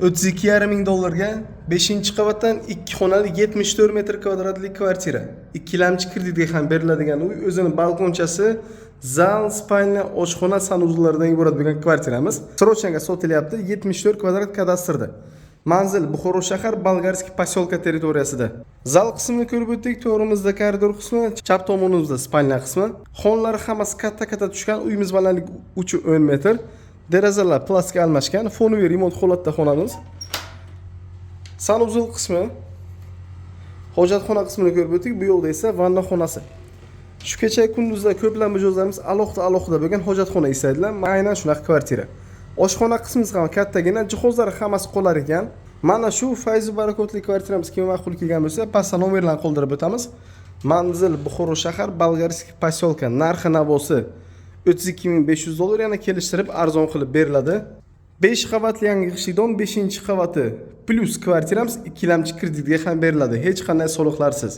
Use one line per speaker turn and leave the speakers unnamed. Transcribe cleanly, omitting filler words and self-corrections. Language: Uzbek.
32,5 ming dollarga 5 qavatdan 2 xonali 74 metr kvadratlik kvartira. Ikkilamchi kreditga ham beriladigan uy, o'zini balkonchasi, zal, спальня, oshxona, санузел laridan iborat bo'lgan kvartiramiz. Срочно ga sotilyapti, 74 kvadrat kadastrda. Manzil: Buxoro shahar, Болгарский посёлка territoriyasida. Zal qismini ko'rib o'tdik, to'g'rimizda koridor qismi, chap tomonimizda спальня qismi. Xonalari hammasi katta-katta tushgan, uyimiz balandligi 3.10 metr. Derazalar plastik almashgan, фоновый remont holatda xonamiz. Санузел qismi, hojatxona qismini ko'rib o'tdik. Bu yoqda esa vanna xonasi. Shu kecha kunduzda ko'plab mijozlarimiz alohida alohida bo'lgan hojatxona istaydilar. Aynan shunaqa kvartira. Oshxona qismimiz ham kattagina, jihozlari hammasi qolar ekan. Mana shu fayzu barakotli kvartiramiz kimga ma'qul kelgan bo'lsa, pastda nomerlarni qoldirib o'tamiz. Manzil: Buxoro shahar, Болгарский посёлка. Narxi navosi 32 500 dollar, yana kelishtirib arzon qilib beriladi. 5 qavatli yangi g'ishtli dom, 5 qavati plyus kvartiramiz ikkilamchi kreditga ham beriladi, hech qanday soliqlarsiz.